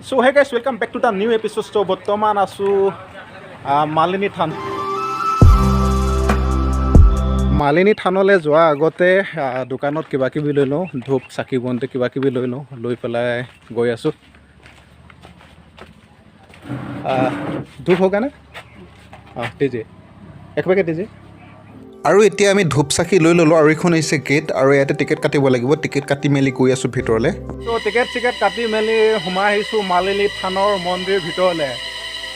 So hey guys, welcome back to the new episode. So বৰ্তমান আছোঁ মালিনী থান। মালিনী থানলৈ যোৱাৰ আগতে দোকানত কিবা কিবি লৈ লওঁ, ধূপ, চাকি বন্তি কিবা কিবি লৈ লওঁ। লৈ পেলাই গৈ আছোঁ। ধূপ होगा ना? অঁ, दीजिए, এক পেকেট दीजिए। আৰু এতিয়া আমি ধূপ চাকি লৈ ল'লোঁ আৰু এইখন হৈছে গেট আৰু ইয়াতে টিকেট কাটিব লাগিব। টিকেট কাটি মেলি গৈ আছোঁ ভিতৰলৈ। ত' টিকেট চিকেট কাটি মেলি সোমাই আহিছোঁ মালিনী থানৰ মন্দিৰ ভিতৰলৈ।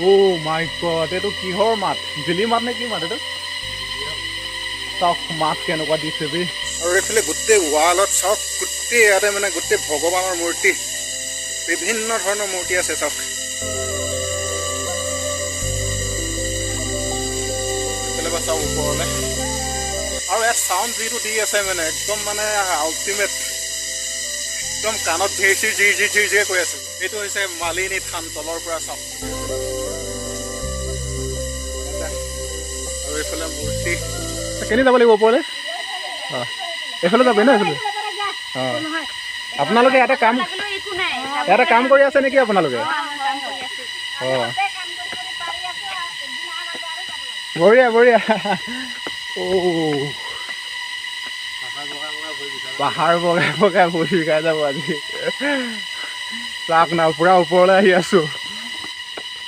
অ' মাই গড, এইটো কিহৰ মাত? জিলি মাত নে কি মাত এইটো? চাওক, মাত কেনেকুৱা দিছে বে। আৰু এইফালে গোটেই ৱালত চাওক, গোটেই ইয়াতে মানে গোটেই ভগৱানৰ মূৰ্তি, বিভিন্ন ধৰণৰ মূৰ্তি আছে চাওক। এইফালে পৰা চাওক ওপৰলৈ। আৰু ইয়াত চাউণ্ড যিটো দি আছে, মানে একদম মানে আল্টিমেট, একদম কাণত ঝিৰ ঝিৰ ঝিৰ ঝিৰ ঝিৰ ঝিৰ কৈ আছে। এইটো হৈছে মালিনী থান, তলৰ পৰা চাওক। আৰু এইফালে মূৰ্তি। কেনি যাব লাগিব ওপৰলৈ? অঁ, এইফালে যাবি ন? এইফালে। অঁ, আপোনালোকে ইয়াতে কাম কৰি আছে নেকি আপোনালোকে? অঁ, বঢ়িয়া বঢ়িয়া। অ' পাহাৰ বগাই বগাই ভৰি বিষাই যাব আজি। চাওক না, পূৰা ওপৰলৈ আহি আছোঁ।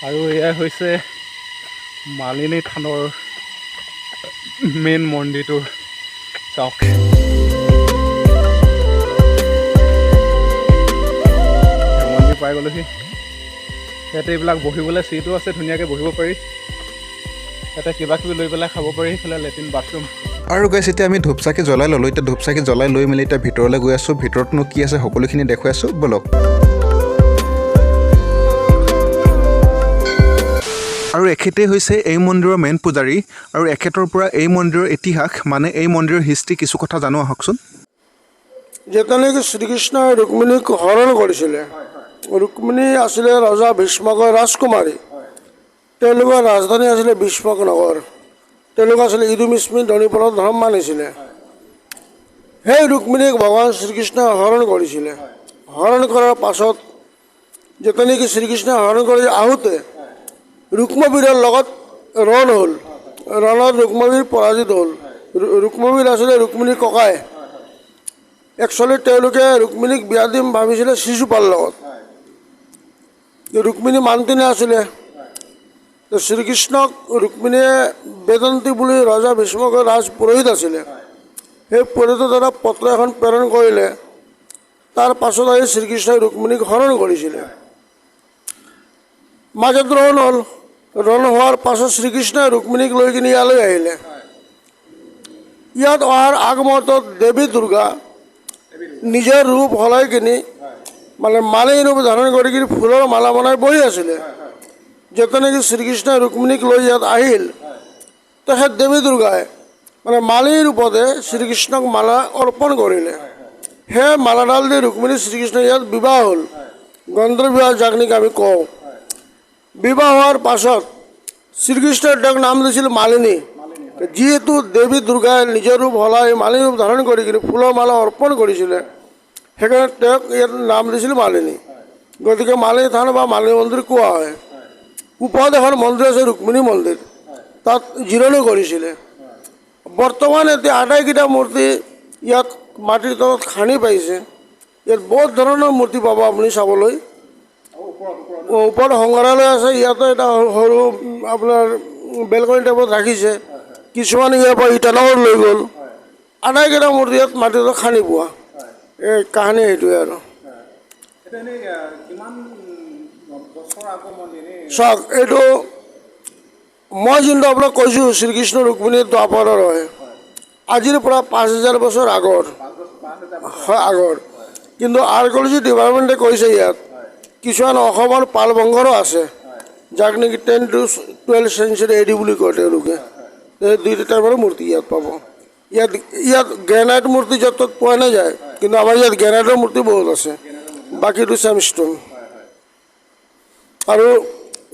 আৰু এয়াই হৈছে মালিনী থানৰ মেইন মন্দিৰটো, চাওক। মন্দিৰ পাই গ'লোহি। ইয়াতে এইবিলাক বহিবলৈ চিটো আছে, ধুনীয়াকৈ বহিব পাৰি। ইয়াতে কিবা কিবি লৈ পেলাই খাব পাৰি। সেইফালে লেট্ৰিন বাথৰুম। আৰু গাইছ, এতিয়া আমি ধূপ চাকি জ্বলাই ল'লোঁ। এতিয়া ধূপ চাকি জ্বলাই লৈ মেলি এতিয়া ভিতৰলৈ গৈ আছোঁ। ভিতৰতনো কি আছে সকলোখিনি দেখুৱাই আছোঁ, ব'লক। আৰু এখেতেই হৈছে এই মন্দিৰৰ মেইন পূজাৰী আৰু এখেতৰ পৰা এই মন্দিৰৰ ইতিহাস, মানে এই মন্দিৰৰ হিষ্ট্ৰী কিছু কথা জানো আহকচোন। যেতিয়া নেকি শ্ৰীকৃষ্ণই ৰুক্মিণীক হৰণ কৰিছিলে, ৰুক্মিণী আছিলে ৰজা ভীষ্মকৰ ৰাজকুমাৰী। তেওঁলোকৰ ৰাজধানী আছিলে ভীষ্মক নগৰ। তেওঁলোক আছিলে ইদুমিস্মি ধনীপলৰ ধৰ্ম মানিছিলে। সেই ৰুক্মিণীক ভগৱান শ্ৰীকৃষ্ণই হৰণ কৰিছিলে। হৰণ কৰাৰ পাছত যেতিয়া নেকি শ্ৰীকৃষ্ণই হৰণ কৰি আহোঁতে ৰুক্মবীৰৰ লগত ৰণ হ'ল। ৰণত ৰুক্মবীৰ পৰাজিত হ'ল। ৰুক্মবীৰ আছিলে ৰুক্মিণীৰ ককাই। একচুৱেলি তেওঁলোকে ৰুক্মিণীক বিয়া দিম ভাবিছিলে শিশুপাল লগত। ৰুক্মিণী মান্তি নাছিলে। তো শ্ৰীকৃষ্ণক ৰুক্মিণীয়ে বেদন্তী বুলি ৰজা ভীষ্মকৰ ৰাজ পুৰোহিত আছিলে, সেই পুৰোহিতৰ দ্বাৰা পত্ৰ এখন প্ৰেৰণ কৰিলে। তাৰ পাছত আহি শ্ৰীকৃষ্ণই ৰুক্মিণীক হৰণ কৰিছিলে। মাজত ৰণ হ'ল। ৰণ হোৱাৰ পাছত শ্ৰীকৃষ্ণই ৰুক্মিণীক লৈ কিনি ইয়ালৈ আহিলে। ইয়াত অহাৰ আগমুহূৰ্তত দেৱী দুৰ্গা নিজৰ ৰূপ সলাই কিনি, মানে মালিনী ৰূপ ধাৰণ কৰি কিনি ফুলৰ মালা বনাই বহি আছিলে। যেতিয়া নেকি শ্ৰীকৃষ্ণই ৰুক্মিণীক লৈ ইয়াত আহিল, তেখেত দেৱী দুৰ্গাই মানে মালিনী ৰূপতে শ্ৰীকৃষ্ণক মালা অৰ্পণ কৰিলে। সেই মালাডাল দি ৰুক্মিণী শ্ৰীকৃষ্ণ ইয়াত বিবাহ হ'ল। গন্ধৰ্ব বিবাহ যাক নেকি আমি কওঁ। বিবাহ হোৱাৰ পাছত শ্ৰীকৃষ্ণই তেওঁক নাম দিছিল মালিনী। যিহেতু দেৱী দুৰ্গাই নিজৰ ৰূপ সলাই মালিনী ৰূপ ধাৰণ কৰি কিনি ফুলৰ মালা অৰ্পণ কৰিছিলে, সেইকাৰণে তেওঁক ইয়াত নাম দিছিল মালিনী। গতিকে মালিনী থান বা মালিনী মন্দিৰ কোৱা হয়। ওপৰত এখন মন্দিৰ আছে, ৰুক্মিণী মন্দিৰ, তাত জিৰণি কৰিছিলে। বৰ্তমান এতিয়া আটাইকেইটা মূৰ্তি ইয়াত মাটিৰ তলত খান্দি পাইছে। ইয়াত বহুত ধৰণৰ মূৰ্তি পাব আপুনি চাবলৈ। ওপৰত সংগ্ৰহালয় আছে। ইয়াতে এটা সৰু আপোনাৰ বেলকনি টাইপত ৰাখিছে। কিছুমান ইয়াৰ পৰা ইটানগৰ লৈ গ'ল। আটাইকেইটা মূৰ্তি ইয়াত মাটিৰ তলত খান্দি পোৱা। এই কাহিনী সেইটোৱে আৰু। চাওক, এইটো মই যোনটো আপোনাক কৈছোঁ, শ্ৰীকৃষ্ণ ৰুক্মিণী দ্বাপৰৰ হয়, আজিৰ পৰা 5000 বছৰ আগৰ হয়, আগৰ। কিন্তু আৰ্কিঅলজি ডিপাৰ্টমেণ্টে কৈছে ইয়াত কিছুমান অসমৰ পাল বংশৰো আছে, যাক নেকি 10 to 12 century AD বুলি কয় তেওঁলোকে। এই দুইটা টাইপৰ মূৰ্তি ইয়াত পাব। ইয়াত গ্ৰেনাইট মূৰ্তি য'ত ত'ত পোৱা নাযায়, কিন্তু আমাৰ ইয়াত গ্ৰেনাইটৰ মূৰ্তি বহুত আছে, বাকীটো চেমষ্ট'ন। আৰু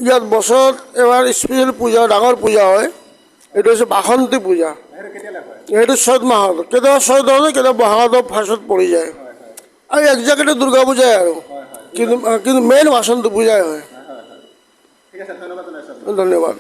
ইয়াত বছৰত এবাৰ স্পেচিয়েল পূজা, ডাঙৰ পূজা হয়। এইটো হৈছে বাসন্তী পূজা। সেইটো চৈত মাহত, কেতিয়াবা চৈত মাহত, কেতিয়াবা বহাগত ফাৰ্ষ্টত পৰি যায়। আৰু একজেক্টলি দুৰ্গা পূজাই আৰু। কিন্তু মেইন বাচনটো পূজাই হয়। ঠিক আছে, ধন্যবাদ জনাইছোঁ। ধন্যবাদ।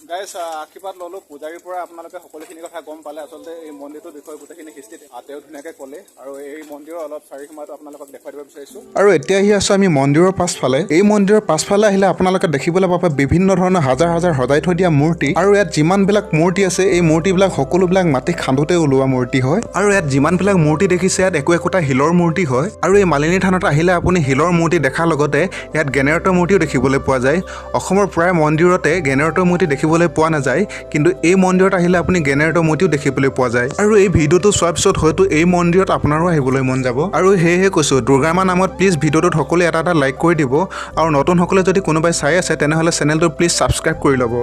গাইছ, আশীৰ্বাদ ল'লোঁ পূজাৰীৰ পৰা। আপোনালোকে সকলোখিনি কথা গম পালে। আচলতে এই মন্দিৰটোৰ বিষয়ে গোটেইখিনি হিষ্ট্ৰীত তেওঁ ধুনীয়াকৈ ক'লে আৰু এই মন্দিৰৰ অলপ চাৰিসীমাটো আপোনালোকক দেখুৱাই দিব বিচাৰিছোঁ। আৰু এতিয়া আহি আছোঁ আমি মন্দিৰৰ পাছফালে। এই মন্দিৰৰ পাছফালে আহিলে আপোনালোকে দেখিবলৈ পাব বিভিন্ন ধৰণৰ হাজাৰ হাজাৰ সজাই থৈ দিয়া মূৰ্তি। আৰু ইয়াত যিমানবিলাক মূৰ্তি আছে, এই মূৰ্তিবিলাক সকলোবিলাক মাটি খান্দোতে ওলোৱা মূৰ্তি হয়। আৰু ইয়াত যিমানবিলাক মূৰ্তি দেখিছে, ইয়াত একো একোটা শিলৰ মূৰ্তি হয়। আৰু এই মালিনী থানত আহিলে আপুনি শিলৰ মূৰ্তি দেখাৰ লগতে ইয়াত গেনেৰেটৰ মূৰ্তিও দেখিবলৈ পোৱা যায়। অসমৰ প্ৰায় মন্দিৰতে গেনেৰেটৰ মূৰ্তি দেখিবলৈ পোৱা নাযায়, কিন্তু এই মন্দিৰত আহিলে আপুনি গেনেৰেটৰ মূৰ্তিও দেখিবলৈ পোৱা যায়। আৰু এই ভিডিঅ'টো চোৱাৰ পিছত হয়তো এই মন্দিৰত আপোনাৰো আহিবলৈ মন যাব। আৰু সেয়েহে কৈছোঁ, দুৰ্গা মা নামত প্লিজ ভিডিঅ'টোত সকলোৱে এটা এটা লাইক কৰি দিব আৰু নতুনসকলে যদি কোনোবাই চাই আছে, তেনেহ'লে চেনেলটো প্লিজ ছাবস্ক্ৰাইব কৰি ল'ব।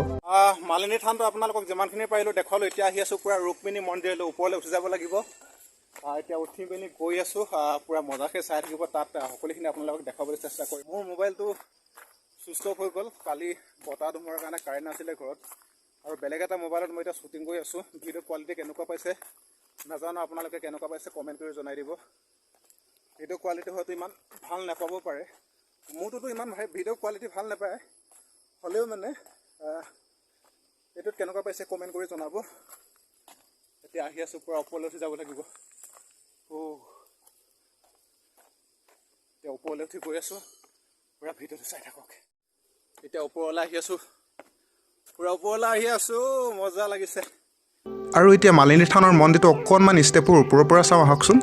মালিনী থানটো আপোনালোকক যিমানখিনি পাৰিলোঁ দেখুৱালোঁ। এতিয়া আহি আছোঁ পূৰা ৰুক্মিণী মন্দিৰলৈ। ওপৰলৈ উঠি যাব লাগিব। এতিয়া উঠি পিনি গৈ আছোঁ। পূৰা মজাকৈ চাই থাকিব। তাত সকলোখিনি আপোনালোকক দেখুৱাবলৈ চেষ্টা কৰিম। মোৰ মোবাইলটো ছুইচ অফ হৈ গ'ল কালি বতাহ ধুমুহাৰ কাৰণে। কাৰেণ্ট নাছিলে ঘৰত আৰু বেলেগ এটা মোবাইলত মই এতিয়া শ্বুটিং কৰি আছোঁ। ভিডিঅ' কোৱালিটি কেনেকুৱা পাইছে নাজানো, আপোনালোকে কেনেকুৱা পাইছে কমেণ্ট কৰি জনাই দিব। ভিডিঅ' কোৱালিটি হয়তো ইমান ভাল নাপাব পাৰে। মোৰটোতো ইমান ভিডিঅ' কোৱালিটি ভাল নাপায়, হ'লেও মানে এইটোত কেনেকুৱা পাইছে কমেণ্ট কৰি জনাব। এতিয়া আহি আছোঁ, পূৰা ওপৰলৈ উঠি যাব লাগিব। অ' এতিয়া ওপৰলৈ উঠি গৈ আছোঁ। পূৰা ভিডিঅ'টো চাই থাকক। এতিয়া ওপৰলৈ আহি আছোঁ, পূৰা ওপৰলৈ আহি আছোঁ। মজা লাগিছে। আৰু এতিয়া মালিনী থানৰ মন্দিৰটো অকণমান ষ্টেপৰ ওপৰৰ পৰা চাওঁ আহকচোন।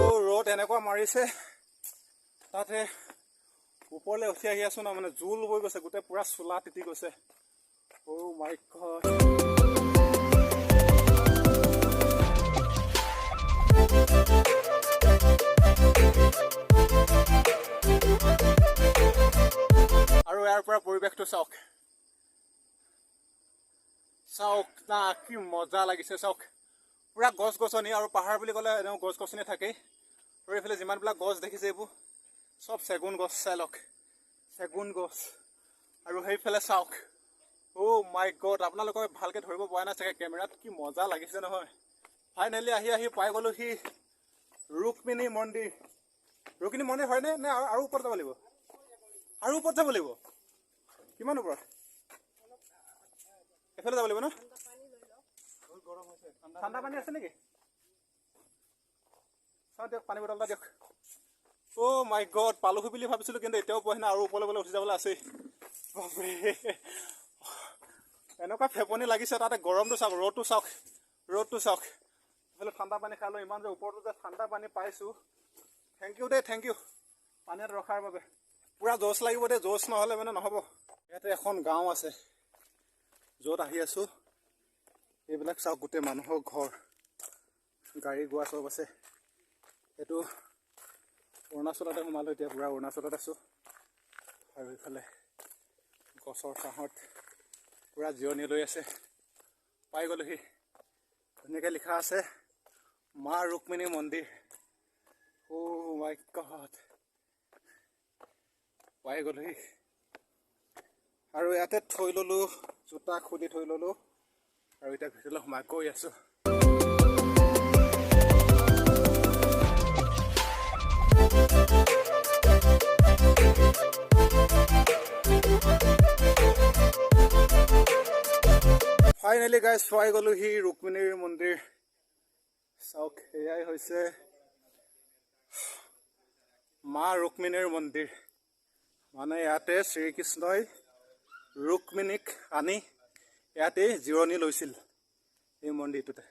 অ' ৰ'দ এনেকুৱা মাৰিছে, তাতে ওপৰলৈ উঠি আহি আছোঁ ন, মানে জোল বৈ গৈছে গোটেই, পূৰা চোলা তিতি গৈছে। অ' মাই গড! আৰু ইয়াৰ পৰা পৰিৱেশটো চাওক, চাওক না, কি মজা লাগিছে চাওক। পূৰা গছ গছনি আৰু পাহাৰ বুলি ক'লে এনেও গছ গছনি থাকেই। আৰু এইফালে যিমানবিলাক গছ দেখিছে, এইবোৰ চব চেগুন গছ। চাই লওক, চেগুন গছ। আৰু সেইফালে চাওক। অ' মাই গড! আপোনালোকে ভালকৈ ধৰিব পৰা নাই চাগে কেমেৰাত, কি মজা লাগিছে নহয়। ফাইনেলি আহি আহি পাই গ'লোহি ৰুক্মিণী মন্দিৰ। ৰুক্মিণী মন্দিৰ হয়নে নে আৰু ওপৰত যাব লাগিব? আৰু ওপৰত যাব লাগিব। কিমান ওপৰত? এইফালে যাব লাগিব ন? ঠাণ্ডা পানী আছে নেকি চাওঁ দিয়ক, পানী বটল এটা দিয়ক। অ' মাই গড! পালোহি বুলি ভাবিছিলোঁ, কিন্তু এতিয়াও পোৱাহি নাই। আৰু ওপৰলৈ গ'লে উঠি যাবলৈ আছেই। বাপৰে, এনেকুৱা ফেপনি লাগিছে। তাতে গৰমটো চাওক, ৰ'দটো চাওক, ৰ'দটো চাওক। এইফালে ঠাণ্ডা পানী খাই লৈ ইমান যে ওপৰতো যে ঠাণ্ডা পানী পাইছোঁ। Thank U দেই, thank U পানী ইয়াত ৰখাৰ বাবে। পূৰা জ'চ লাগিব দেই, জ'চ নহ'লে মানে নহ'ব। ইয়াতে এখন গাঁও আছে য'ত আহি আছোঁ। এইবিলাক চাওক, গোটেই মানুহৰ ঘৰ, গাড়ী গোৱা চব আছে। এইটো অৰুণাচলতে সোমালোঁ এতিয়া, পূৰা অৰুণাচলত আছোঁ। আৰু এইফালে গছৰ ছাঁহত পূৰা জিৰণি লৈ আছে। পাই গ'লোহি। ধুনীয়াকৈ লিখা আছে মা ৰুক্মিণী মন্দিৰ। অ' মাই গড! পাই গ'লোহি। আৰু ইয়াতে থৈ ল'লোঁ, জোতা খুলি থৈ ল'লোঁ আৰু এতিয়া ভিতৰলৈ সোমাই গৈ আছোঁ। ফাইনেলি গাইজ, পাই গ'লোহি ৰুক্মিণীৰ মন্দিৰ। চাওক, এয়াই হৈছে মা ৰুক্মিণীৰ মন্দিৰ। মানে ইয়াতে শ্ৰীকৃষ্ণই ৰুক্মিণীক আনি ইয়াতেই জিৰণি লৈছিল এই মন্দিৰটোতে।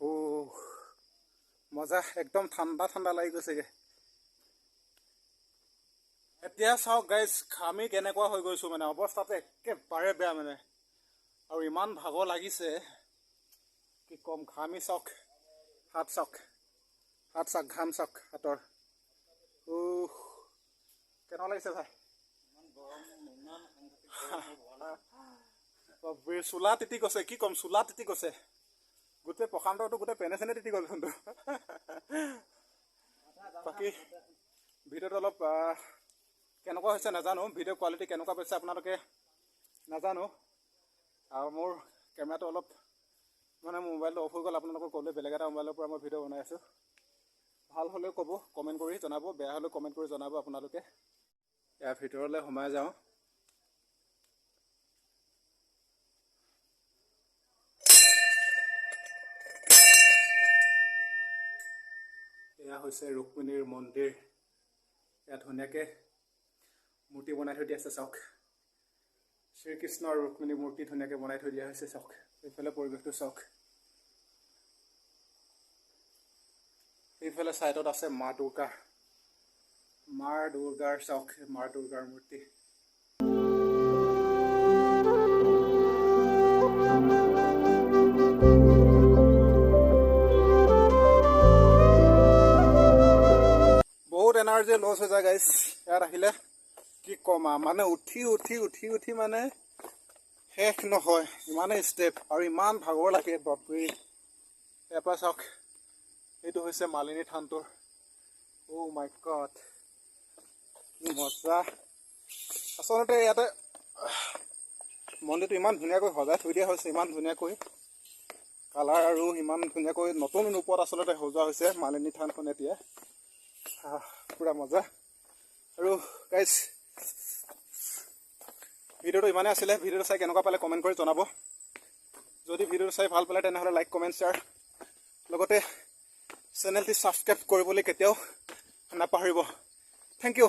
অ' মজা, একদম ঠাণ্ডা ঠাণ্ডা লাগি গৈছেগে। এতিয়া চাওক গাইজ, ঘামি কেনেকুৱা হৈ গৈছোঁ, মানে অৱস্থাটো একেবাৰে বেয়া মানে। আৰু ইমান ভাগৰ লাগিছে, কি ক'ম। ঘামি চাওক, হাত চাওক, হাত চাওক, ঘাম চাওক হাতৰ। উহ, কেনেকুৱা লাগিছে ভাই? বাপৰে, চোলা তিতি গৈছে, কি ক'ম, চোলা তিতি গৈছে গোটেই। প্ৰশান্তটো গোটেই পেনে চেনে তিতি গ'ল চোন। বাকী ভিডিঅ'টো অলপ কেনেকুৱা হৈছে নাজানো। ভিডিঅ' কোৱালিটি কেনেকুৱা পাইছে আপোনালোকে নাজানো। আৰু মোৰ কেমেৰাটো অলপ মানে মোবাইলটো অফ হৈ গ'ল, আপোনালোকক ক'লে বেলেগ এটা মোবাইলৰ পৰা মই ভিডিঅ' বনাই আছোঁ। ভাল হ'লেও ক'ব, কমেণ্ট কৰি জনাব, বেয়া হ'লেও কমেণ্ট কৰি জনাব আপোনালোকে। ইয়াৰ ভিতৰলৈ সোমাই যাওঁ। এয়া হৈছে ৰুক্মিণীৰ মন্দিৰ। ইয়াত ধুনীয়াকৈ মূৰ্তি বনাই থৈ দিয়া আছে, চাওক। শ্ৰীকৃষ্ণ আৰু ৰুক্মিণীৰ মূৰ্তি ধুনীয়াকৈ বনাই থৈ দিয়া হৈছে, চাওক। এইফালে পৰিৱেশটো চাওক। এইফালে ছাইডত আছে মা দুৰ্গা, মা দুৰ্গাৰ চাওক, মা দুৰ্গাৰ মূৰ্তি। বহুত এনাৰ্জি লছ হৈ যায় গাইজ ইয়াত আহিলে, কি ক'ম আৰু, মানে উঠি উঠি উঠি উঠি মানে শেষ নহয়, ইমানেই ষ্টেপ আৰু ইমান ভাগৰ লাগে, বাপৰে। ইয়াৰ পৰা চাওক, এইটো হৈছে মালিনী থানটোৰ। অ' মাই গড, কি মজা! আচলতে ইয়াতে মন্দিৰটো ইমান ধুনীয়াকৈ সজাই থৈ দিয়া হৈছে, ইমান ধুনীয়াকৈ কালাৰ আৰু ইমান ধুনীয়াকৈ নতুন ৰূপত আচলতে সজোৱা হৈছে মালিনী থানখন এতিয়া। পূৰা মজা। আৰু গাইজ, ভিডিঅ'টো ইমানেই আছিলে। ভিডিঅ'টো চাই কেনেকুৱা পালে কমেণ্ট কৰি জনাব। যদি ভিডিঅ'টো চাই ভাল পালে, তেনেহ'লে লাইক, কমেণ্ট, শ্বেয়াৰ, লগতে চেনেলটি ছাবস্ক্ৰাইব কৰিবলৈ কেতিয়াও নাপাহৰিব। Thank U.